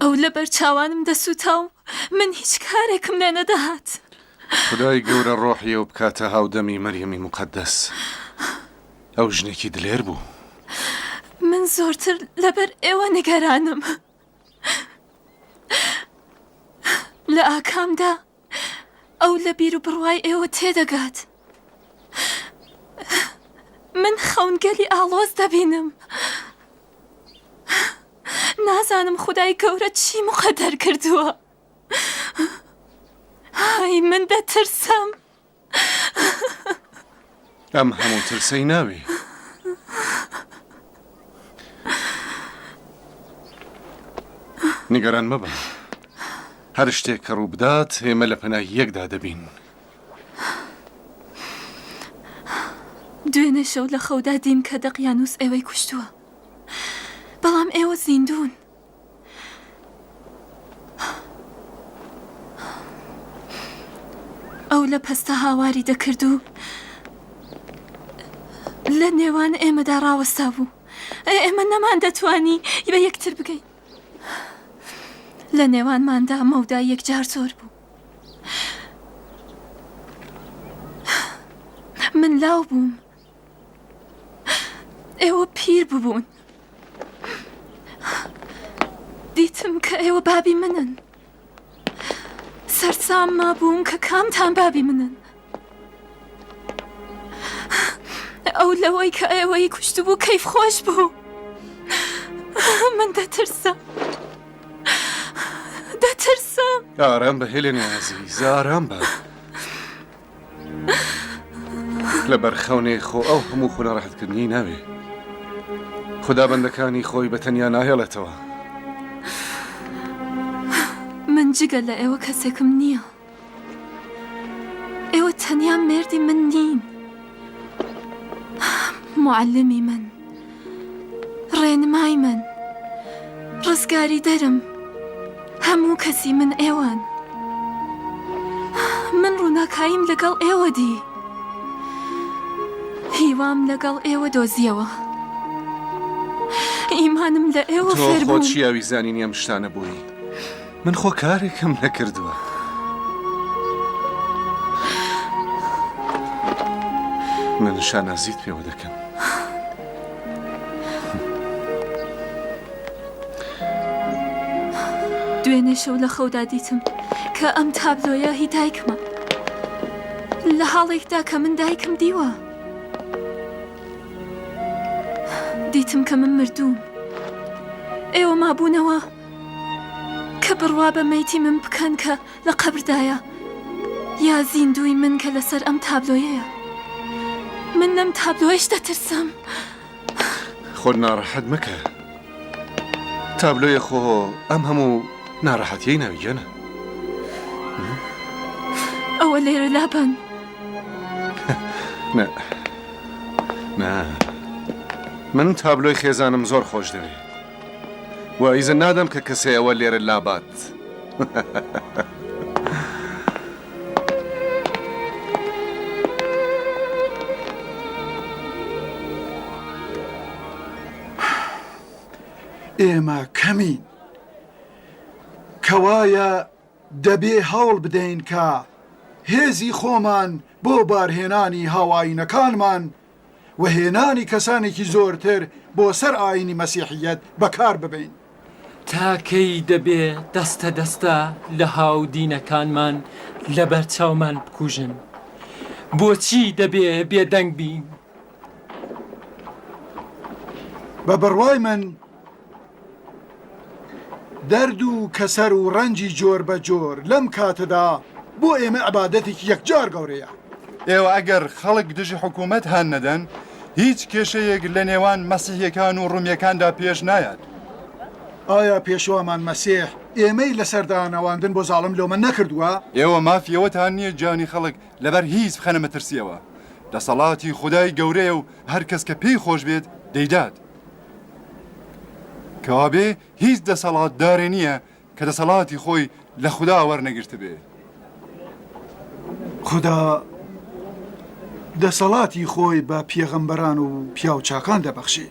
ئەو لەبەر چاوانم دەسووتا و من هیچ کارێکم لێ نەدەهات. خودای گەورە ڕۆحی ئەو بکاتە هاودەمی مەریەمی موقەدەس. ئەو ژنێکی دلێر بوو. من زۆرتر لەبەر ئێوە نیگەرانم. لە ئاکامدا ئەو لە بیر و بڕوای ئێوە تێدەگات. من خەونگەلی ئاڵۆز دەبینم. نازانم خودای گەورە چی مقەدەر کردووە. ئای من دەترسم. ئەم هەموو ترسەی ناوێ. نیگەران مەبە. هەر شتێک کە ڕووبدات ئێمە لە پەنای یەکدا دەبین. دوێنێ شەو لە خەودا دیم کە دەقیانووس ئێوەی کوشتووە. بەڵام ئێوە زیندوون. ئەو لە پەستە هاواری دەکرد و لە نێوان ئێمەدا ڕاوەستا بوو. ئێمە نەمان دەتوانی بە یەکتر بگەین. لە نێوانماندا مەودای یەکجار زۆر بوو. من لاو بووم. ئێوە پیر ببوون. دیتم کە ئێوە بابی منن. سەرسام مابووم کە کامتان بابی منن. ئەو لەوەی کە ئێوەی کوشتبوو کەیف خۆش بوو. من دەترسم. دەترسم. ئارام بە هێلێنی ئازیز، ئارام بە. لەبەر خەونێ خۆ ئەو هەموو خۆ ناڕەحەتکردنەی ناوێ. خودا بەندەکانی خۆی بە تەنیا ناهێڵێتەوە. من جگە لە ئێوە کەسێکم نییە. ئێوە تەنیا مێردی من نین. موعەلمی من، ڕێنمای من، ڕزگاری دەرم، هەموو کەسی من ئێوەن. من ڕووناکاییم لەگەڵ ئێوە دی. هیوام لەگەڵ ئێوە دۆزیەوە. ئیمانم لە ئێوە تۆ فێر خۆت بووم. شیاوی زانینی ئەم شتانە بووی. من خۆ کارێکم نەکردووە. من شانازیت پێوە دەکەم. دوێنێ شەو لە خەودا دیتم کە ئەم تابلۆیە هی دایکمە. لە حاڵێکدا کە من دایکم دیوە. دیتم کە من مردووم. ئێوە مابوونەوە کە بڕوا بە مەیتی من بکەن کە لە قەبردایە یا زیندووی من کە لەسەر ئەم تابلۆیەیە. من لەم تابلۆیش دەترسم. خۆت ناڕەحەت مەکە. تابلۆیە خۆ ئەم هەموو ناڕەحەتیەی ناوی گیانە. ئەوە لێرە لابەن. نا نا من تابلۆی خێزانم زۆر خۆش دەوێ و ئیزن نادەم کە کەسێ ئەوە لێرە لابات. ئێمە کەمین. کەوایە دەبێ هەوڵ بدەین کە هێزی خۆمان بۆ بارهێنانی هاوئایینەکانمان و هێنانی کەسانێکی زۆرتر بۆ سەر ئایینی مەسیحییەت بەکار ببەین. تا کەی دەبێ دەستە دەستە لە هاودینەکانمان لەبەر چاومان بکوژن؟ بۆچی دەبێ بێدەنگ بین؟ بە بڕوای من دەرد و کەسەر و ڕەنجی جۆر بە جۆر لەم کاتەدا بۆ ئێمە عیبادەتێکی یەکجار گەورەیە. ئێوە ئەگەر خەڵک دژی حکوومەت هان نەدەن، هیچ کێشەیەک لە نێوان مەسیحییەکان و ڕوومییەکاندا پێش نایات. ئایا پێشوامان مەسیح ئێمەی لەسەر دانەواندن بۆ زاڵم لۆمە نەکردووە؟ ئێوە مافی ئەوەتان نییە گیانی خەڵک لەبەر هیچ بخەنە مەترسییەوە. دەسەڵاتی خودای گەورەیە و هەر کەس کە پێی خۆش بێت دەیدات. کەوابێ هیچ دەسەڵاتدارێ نییە کە دەسەڵاتی خۆی لە خودا وەرنەگرتبێ. خودا دەسەڵاتی خۆی بە پێغەمبەران و پیاوچاکان دەبەخشێ.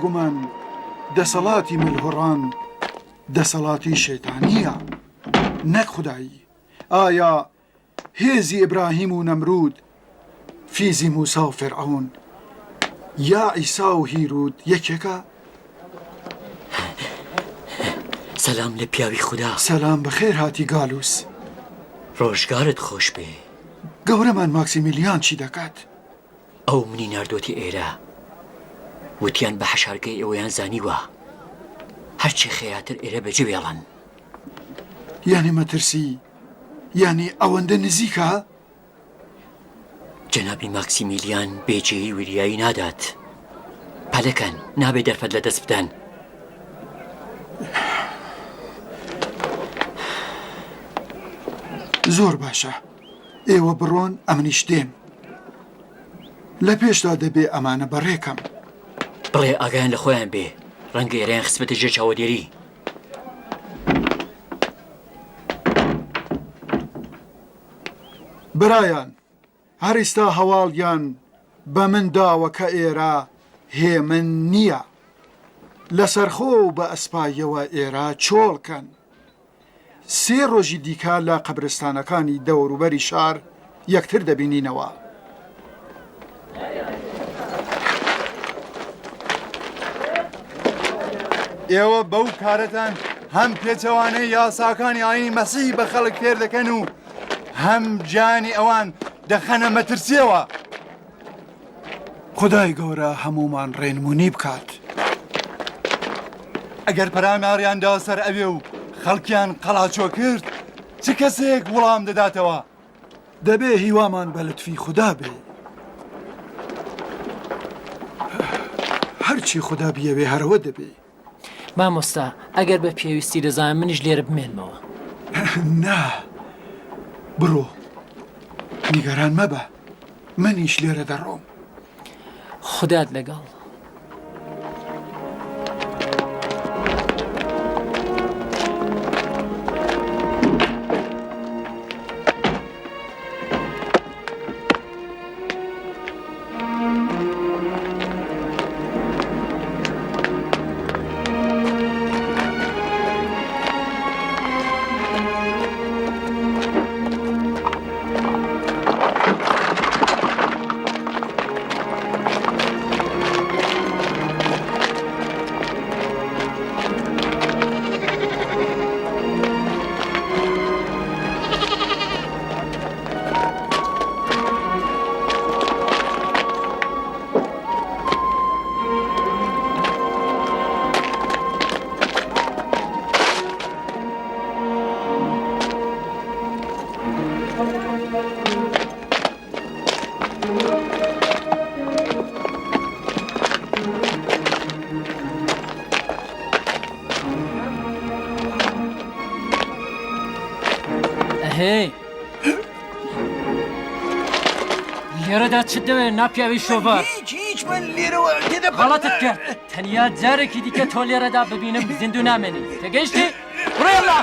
بێگومان دەسەڵاتی ملهوڕان دەسەڵاتی شەیتانییە نەک خودایی. ئایا هێزی ئیبراهیم و نەمرود، فیزی موسا و فیرعەون، یا عیسا و هیرود یەکێکە؟ سەلام لە پیاوی خودا. سەلام بەخێر هاتی گالوس. ڕۆژگارت خۆش بێ. گەورەمان ماکسیمیلیان چی دەکات؟ ئەو منی ناردۆتە ئێرە. وتیان بە حەشارگەی ئێوەیان زانیوە. هەرچی خێراتر ئێرە بەجێ بێڵن. یانی مەترسی یانی ئەوەندە نزیکە؟ جەنابی ماکسیمیلیان بێ جێی وریایی نادات. پەلەکەن، نابێ دەرفەت لە دەست بدەن. زۆر باشە، ئێوە بڕۆن ئەمنیش دێم. لە پێشدا دەبێ ئەمانە بەڕێکەم. بڵێ ئاگایان لە خۆیان بێ، ڕەنگە ئێرەیان خستبێتە ژێر چاوەدێری. برایان هەر ئیستا هەواڵیان بە من داوە کە ئێرە هێمن نییە. لەسەرخۆ و بە ئەسپاییەوە ئێرە چۆڵ کەن. سێ ڕۆژی دیکە لە قەبرستانەکانی دەوروبەری شار یەکتر دەبینینەوە. ئێوە بەو کارەتان هەم پێچەوانەی یاساکانی ئاینی مەسیحی بە خەڵک فێر دەکەن و هەم گیانی ئەوان دەخەنە مەترسیەوە. خودای گەورە هەموومان ڕێنمونی بکات. ئەگەر پەراماریان دا سەر ئەوێ و خەڵکیان قەڵاچۆ کرد، چ کەسێک وڵام دەداتەوە؟ دەبێ هیوامان بە لوتفی خودا بێ. هەرچی خودا بیەوێ هەرەوە دەبێ. مامۆستا ئەگەر بە پێویستی دەزان منیش لێرە بمێنمەوە. نا بڕۆ نیگەران مەبە منیش لێرە دەڕۆم. خودات لەگەڵ. ئەهێ لێرەدا چت دەوێت ناپیاوی شۆڤار هیچ هیچ من لێرەوە تێدەپەڕم. غەڵەتت کرد تەنیا جارێکی دیکە تۆ لێرەدا ببینم زیندوو نامێنی تێگەیشتی بڕۆ یەڵا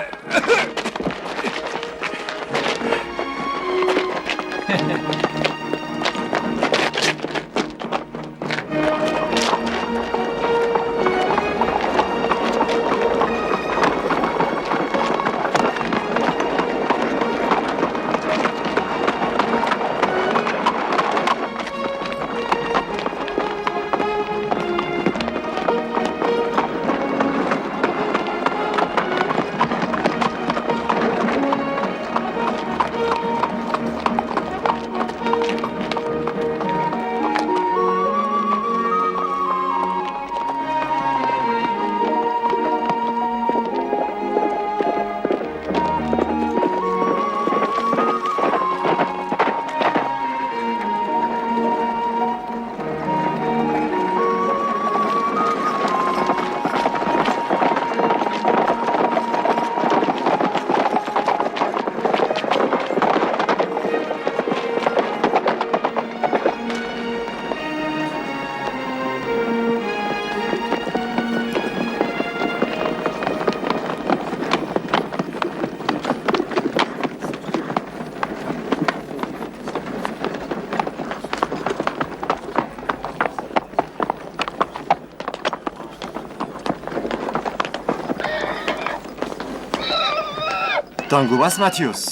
دەنگ و باس ماتیوس.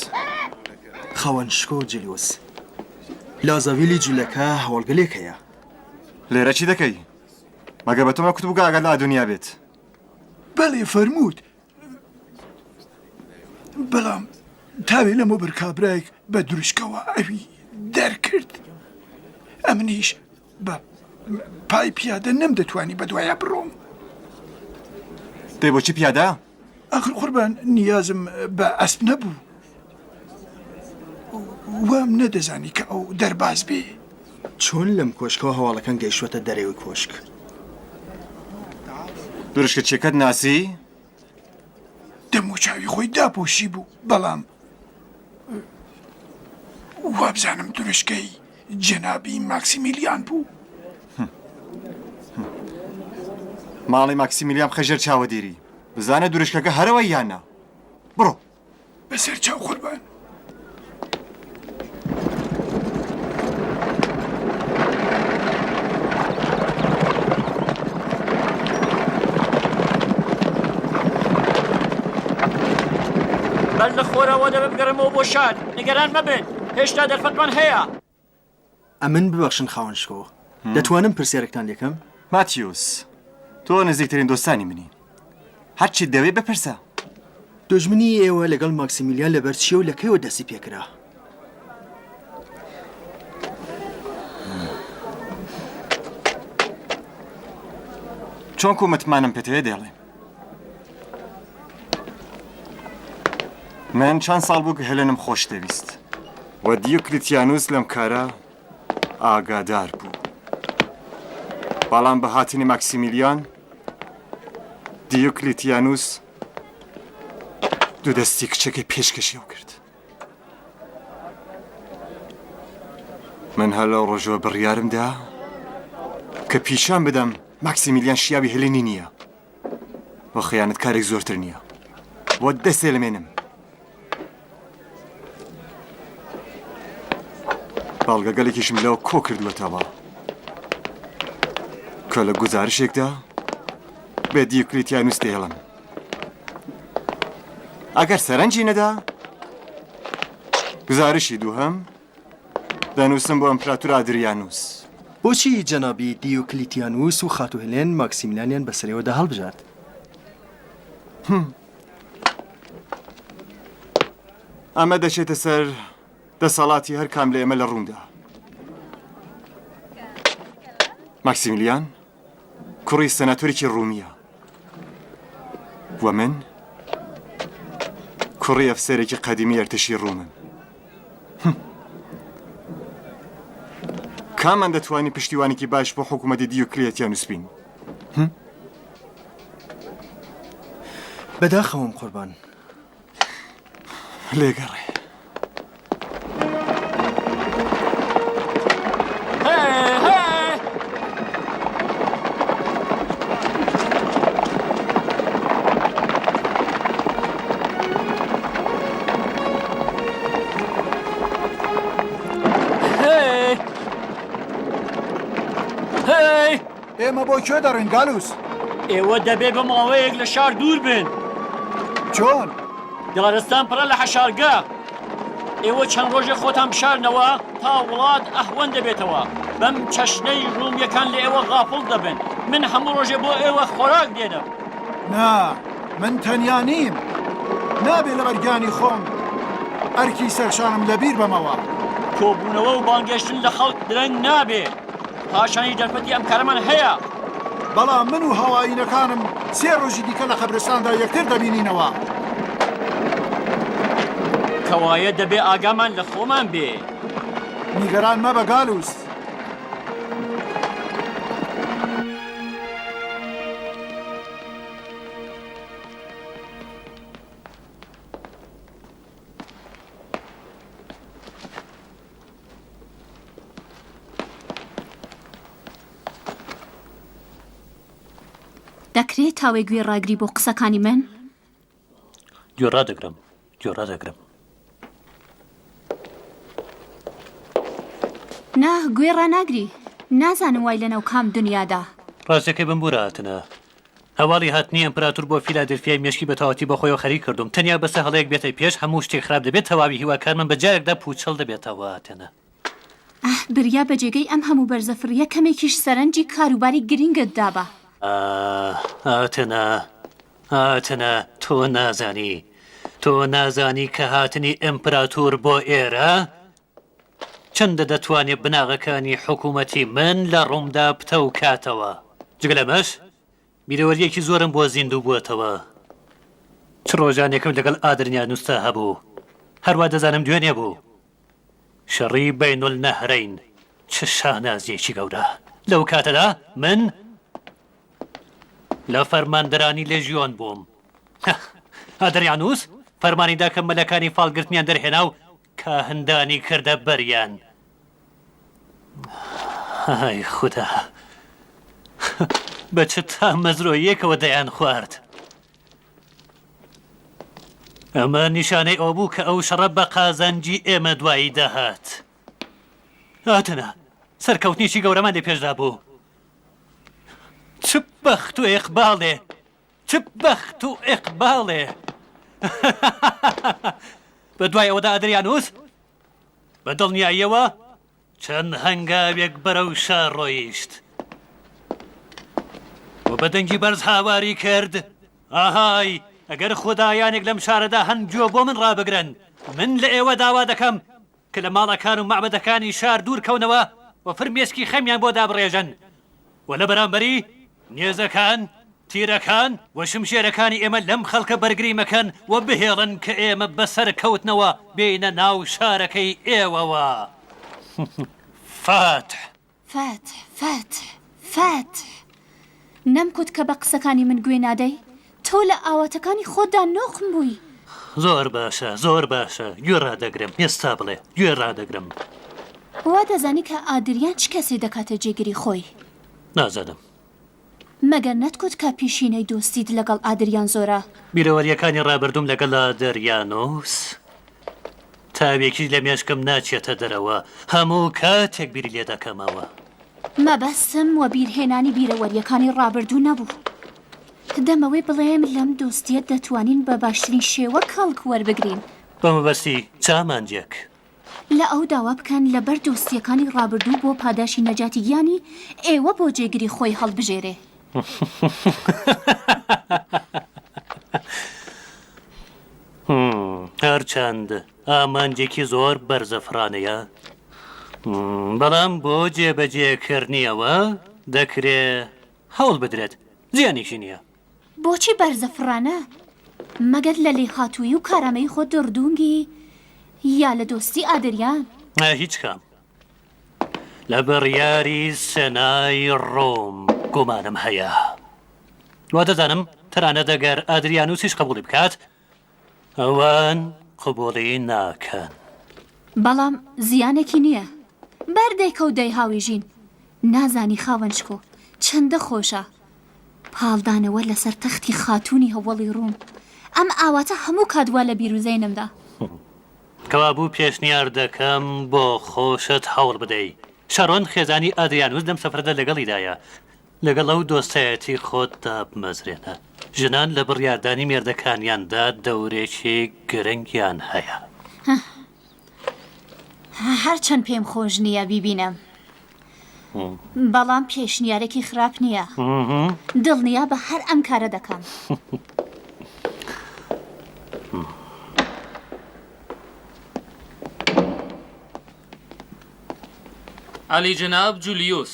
خاوەن شکۆ جلیوس. لە زەویلی جولەکە هەواڵگەلێک هەیە. لێرە چی دەکەی؟ مەگەر بە تۆم نەکوتبوو کە ئاگات لە ئادونیا بێت؟ بەڵێ فەرمووت. بەڵام تاوێ لەمەوبەر کابرایەک بە دروشکەوە ئەوی دەرکرد. ئەمنیش بە پای پیادە نەمدەتوانی بەدوایا بڕۆم. دەی بۆچی پیادە؟ ئاخر قوربان نیازم بە ئەسپ نەبوو. وام نەدەزانی کە ئەو دەرباز بێ. چۆن لەم کۆشکەوە هەواڵەکان گەیشتووەتە دەرەوەی کۆشک؟ دروشکەچیەکەت ناسی؟ دەموچاوی خۆی داپۆشیبوو، بەڵام وابزانم دروشکەی جەنابی ماکسیمیلیان بوو. ماڵی ماکسیمیلیان بخە ژێر چاوەدێری، بزانە دروشکەکە هەرەوە یان نا. بڕۆ. بەسەر چاو قوربان. بەر لە خۆراوا دەبێ بگەڕێمەوە بۆ شار. نیگەران مەبن، هێشتا دەرفەتمان هەیە. ئەمن ببەخشن خاوەن شکۆ، دەتوانم پرسیارێکتان لێکەم؟ ماتیوس، تۆ نزیکترین دۆستانی منی. هەرچیت دەوێ بپرسە. دوژمنی ئێوە لەگەڵ ماکسیمیلیان لەبەر چییە و لە کەیەوە دەستی پێکرا؟ چۆنکو متمانەم پێت هەیە دەیڵێم. من چەند ساڵ بوو کە هێلێنم خۆش دەویست و دیوکلیتیانوس لەم کارە ئاگادار بوو. بەڵام بە هاتنی ماکسیمیلیان، دیوکلیتیانوس دوو دەستی کچەکەی پێشکەشی ئەو کرد. من هەر لەو ڕۆژەوە بڕیارم دا کە پیشان بدەم ماکسیمیلیان شیاوی هێلێنی نییە. و خیانەتکارێک زۆرتر نییە و دەسێلمێنم. بەڵگەگەلێکیشم لەوە کۆ کردووەتەوە کە لە گوزارشێکدا بە دیوکلیتیانوس دەیڵم. ئەگەر سەرنجی نەدا گوزارشی دووهەم دەنووسم بۆ ئەمپراتور ئادریانوس. بۆچی جەنابی دیوکلیتیانوس و خاتوو هێلێن ماکسیمیلانیان بەسەر ئێوەدا هەڵبژارد؟ ئەمە دەچێتە سەر دەسەڵاتی هەر کام لە ئێمە لە ڕوومدا. ماکسیمیلیان کوڕی سەناتۆرێکی ڕوومییە و من کوڕی ئەفسەرێکی قەدیمی ئەرتەشی ڕوومم. کامان دەتوانی پشتیوانێکی باش بۆ حکوومەتی دیوکلیتیانوس بین؟ بەداخەوەم قوربان. لێگەڕێ. ئێمە بۆ کوێ دەڕۆین گالوس؟ ئێوە دەبێ بە ماوەیەک لە شار دوور بن. چۆن؟ دارستان پڕە لە حەشارگە. ئێوە چەند ڕۆژێک خۆتان بشارنەوە تا وڵات ئەهوەن دەبێتەوە. بەم چەشنەی ڕوومییەکان لە ئێوە غافڵ دەبن. من هەموو ڕۆژێ بۆ ئێوە خۆراک دێنم. نا، من تەنیا نیم. نابێ لەبەر گیانی خۆم ئەرکی سەرشانم لەبیر بەمەوە. کۆبوونەوە و بانگێشتن لە خەڵک درەنگ نابێ. پاشانیش دەرفەتی ئەم کارەمان هەیە. بەڵام من و هاوئایینەکانم سێ ڕۆژی دیکە لە قەبرستاندا یەکتر دەبینینەوە. کەوایە دەبێ ئاگامان لە خۆمان بێ. نیگەران مەبە گالوس. دەکرێت تاوێ گوێ ڕاگری بۆ قسەکانی من؟ گوێ ڕادەگرم گوێ ڕادەگرم. نا گوێ ڕاناگری نازانم وای لەناو کام دنیادا. ڕاستەکەی بمبورە ئاتنا. هەواڵی هاتنی ئەمپراتور بۆ فیلادلفیای مێشکی بە تەواوەتی بە خۆیەوە خەریک کردووم. تەنیا بەسە هەڵەیەک بێتە پێش، هەموو شتێک خراپ دەبێت، تەواوی هیواکانمان بە جارێکدا پووچەڵ دەبێتەوە. ئاتێنا. ئاه، بریا بە جێگەی ئەم هەموو بەرزەفڕییە کەمێکیش سەرنجی کاروباری گرنگت دابا. ئاه، ئاتێنا، ئاتێنا، تۆ نازانی، تۆ نازانی کە هاتنی ئەمپراتور بۆ ئێرە چەندە دەتوانێ بناغەکانی حکوومەتی من لە ڕۆمدا پتەو کاتەوە. جگە لەمەش، بیرەوەرییەکی زۆرم بۆ زیندوو بووەتەوە. چ ڕۆژانێکم لەگەڵ ئادرنیانوسدا هەبوو، هەر وا دەزانم دوێنێ بوو. شەڕی بەینولنەهرەین، چ شانازییەکی گەورە! لەو کاتەدا من لە فەرماندەرانی لێژیۆن بووم. ئادریانوس فەرمانی دا کە مەلەکانی فاڵگرتنیان دەرهێنا و کاهندانی کردە بەریان. ئای خودا! بە چ تامەزرۆییەکەوە دەیانخوارد! ئەمە نیشانەی ئەوە بوو کە ئەو شەڕە بە قازانجی ئێمە دوایی دەهات. ئاتنا، سەرکەوتنێکی گەورەمان لە پێشدا بوو. چ بەخت و ئیقباڵێ! چ بەخت و ئیقباڵێ! بە دوای ئەوەدا ئەدریانوس بە دڵنیاییەوە چەند هەنگاوێک بەرەو شار ڕۆیشت و بە دەنگی بەرز هاواری کرد، ئاهای، ئەگەر خودایانێک لەم شارەدا هەن گوێ بۆ من ڕابگرن، من لە ئێوە داوا دەکەم کە لە ماڵەکان و مەعبەدەکانی شار دوور کەونەوە و فرمێسکی خەمیان بۆ دابڕێژن و لە بەرامبەری نێزەکان، تیرەکان و شمشێرەکانی ئێمە لەم خەڵکە بەرگری مەکەن و بهێڵن کە ئێمە بە سەرکەوتنەوە بێینە ناو شارەکەی ئێوەوە. فاتح. فاتح فاتح فاتح نەمکوت کە بە قسەکانی من گوێ نادەی؟ تۆ لە ئاواتەکانی خۆتدا نوقم بووی. زۆر باشە زۆر باشە گوێ ڕادەگرم ئێستا بڵێ گوێ ڕادەگرم. وا دەزانی کە ئادریان چ کەسێ دەکاتە جێگری خۆی؟ نازانم. مەگەر نەتگوت کە پیشینەی دۆستیت لەگەڵ ئادریان زۆرە؟ بیرەوەرییەکانی ڕابردووم لەگەڵ ئادریانۆس تاوێکیش لە مێشکم ناچێتە دەرەوە، هەموو کاتێک بیری لێ دەکەمەوە. مەبەستم وەبیرهێنانی بیرەوەرییەکانی ڕابردوو نەبوو. دەمەوێ بڵێم لەم دۆستییە دەتوانین بە باشترین شێوە کەڵک وەربگرین. بە مەبەستی چ ئامانجێک؟ لە ئەو داوا بکەن لە بەر دۆستییەکانی ڕابردوو بۆ پاداشی نەجاتی گیانی ئێوە بۆ جێگری خۆی هەڵبژێرێ. هەرچەند ئامانجێکی زۆر بەرزەفڕانەیە، بەڵام بۆ جێبەجێکردنیەوە دەکرێ هەوڵ بدرێت، زیانێکی نییە. بۆچی بەرزەفڕانە؟ مەگەر لە لێهاتوویی و کارامەیی خۆت دڕدونگی یا لە دۆستی ئادریان؟ هیچ کام. لە بڕیاری سێنای ڕۆم گومانم هەیە. وا دەزانم تەنانەت ئەگەر ئادریانوسیش قبوڵی بکات، ئەوان قبوڵی ناکەن. بەڵام زیانێکی نییە. بەردێکە و دەیهاویژین. نازانی خاوەن شکۆ چەندە خۆشە پاڵدانەوە لەسەر تەختی خاتوونی هەوەڵی ڕووم. ئەم ئاواتە هەموو کات وا لە بیر و زەینمدا. کەوابوو پێشنیار دەکەم بۆ خۆشت هەوڵ بدەی. شارۆن خێزانی ئادریانوس لەم سەفەرەدا لەگەڵیدایە. لەگەڵ ئەو دۆستایەتی خۆت دابمەزرێنە. ژنان لە بڕیاردانی مێردەکانیاندا دەورێکی گرنگیان هەیە. هەرچەند پێم خۆش نییە بیبینم، بەڵام پێشنیارێکی خراپ نییە. دڵنیابە هەر ئەم کارە دەکەم. عەلی جەناب جولیوس.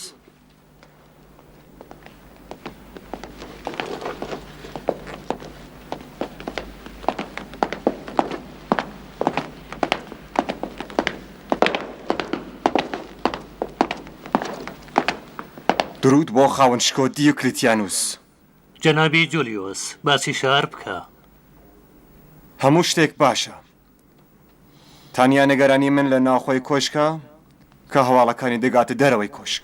دروود بۆ خاوەن شکۆ دیوکلیتیانوس. جەنابی جولیوس، باسی شار بکە. هەموو شتێک باشە. تەنیا نیگەرانی من لە ناوخۆی کۆشکە کە هەواڵەکانی دەگاتە دەرەوەی کۆشک.